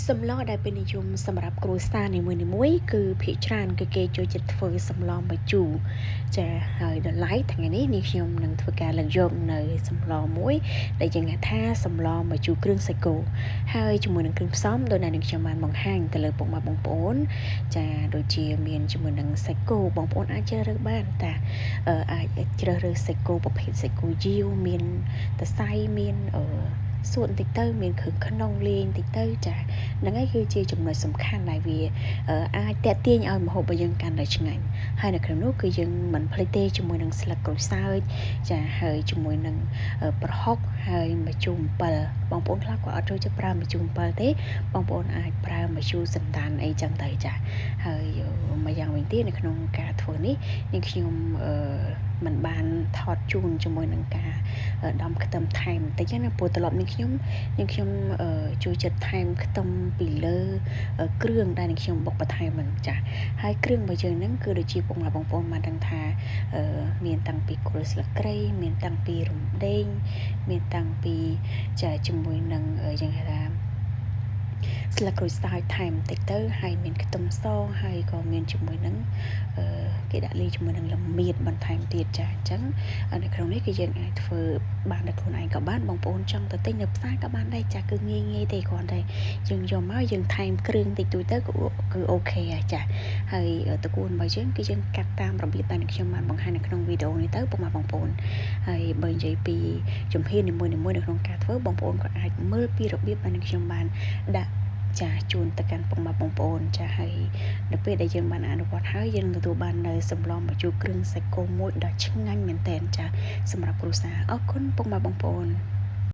សម្លដែលពេញនិយមសម្រាប់គ្រួសារនីមួយៗគឺភាគច្រើនគឺគេចូលចិត្តធ្វើសម្លម្ជូរចាហើយដល់ឡែកថ្ងៃនេះនេះខ្ញុំនឹងធ្វើការលើកយកនៅសម្លមួយដែលយើងហៅថាសម្លម្ជូរគ្រឿងសាច់គោហើយជាមួយនឹងគ្រឿងផ្សំដោយដែលនឹងខ្ញុំបានបង្ហាញទៅលើពុកម៉ែបងប្អូនចាដូចជាមានជាមួយនឹងសាច់គោបងប្អូនអាចជ្រើសរើសបានតាអាចជ្រើសរើសសាច់គោប្រភេទសាច់គោយាវមានតសៃមានអឺសួតបន្តិចទៅមានគ្រឿងក្នុងលាយបន្តិចទៅចាហ្នឹងហើយគឺជាចំណុចសំខាន់ដែលវាអាចតាក់ទាញឲ្យម្ហូបរបស់យើងកាន់តែឆ្ងាញ់ហើយនៅក្នុងនោះគឺយើងមិនភ្លេចទេជាមួយនឹងស្លឹកក្រូចសើចចាហើយជាមួយនឹងប្រហុកហើយម្ជូរអំពិលបងប្អូនខ្លះក៏អត់ចូលចិត្តប្រើម្ជូរអំពិលទេបងប្អូនអាចប្រើម្ជូរសណ្តានអីចឹងទៅចាហើយមួយយ៉ាងវិញទៀតនៅក្នុងការធ្វើនេះនាងខ្ញុំមិនបានថតជូនជាមួយនឹងការដំខ្ទឹមថែមបន្តិចណាព្រោះត្រឡប់នេះខ្ញុំនាងខ្ញុំជួយចិត្តថែមខ្ទឹមពីលើគ្រឿងដែលនាងខ្ញុំបុកបន្ថែមហ្នឹងចាហើយគ្រឿងរបស់យើងហ្នឹងគឺដូចជាពុកម៉ែបងប្អូនបានដឹងថាមានតាំងពីគល់ស្លឹកគ្រៃមានតាំងពីរំដេងមានតាំងពីចាជាមួយនឹងយើងហៅថាស្លឹកក្រូចសើចថែមបន្តិចទៅហើយមានខ្ទឹមសហើយក៏មានជាមួយនឹងគេដាក់លាយជាមួយនឹងល្មៀតបន្ថែមទៀតចាអញ្ចឹងនៅក្នុងនេះគឺយើងអាចធ្វើបានដោយខ្លួនឯងក៏បានបងប្អូនចង់ទៅទិញនៅផ្សារក៏បានដែរចាគឺងាយងាយទេគ្រាន់តែយើងយកមកយើងថែមគ្រឿងតិចតួចទៅគឺអូខេហើយចាហើយតកួនរបស់យើងគឺយើងកាត់តាមរបៀបដែលខ្ញុំបានបង្ហាញនៅក្នុងវីដេអូនេះទៅពុកម៉ែបងប្អូនហើយបើនិយាយពីជំហាននីមួយៗនៅក្នុងការធ្វើបងប្អូនក៏អាចមើលពីរបៀបដែលខ្ញុំបានដាក់ចាជូនទៅកាន់ពុកម៉ែបងប្អូនចាហើយនៅពេលដែលយើងបានអនុវត្តហើយយើងទទួលបាននៅសម្លម្ជូរគ្រឿងសាច់គោមួយដ៏ឆ្ងាញ់មែនទែនចាសម្រាប់គ្រួសារអរគុណពុកម៉ែបងប្អូន។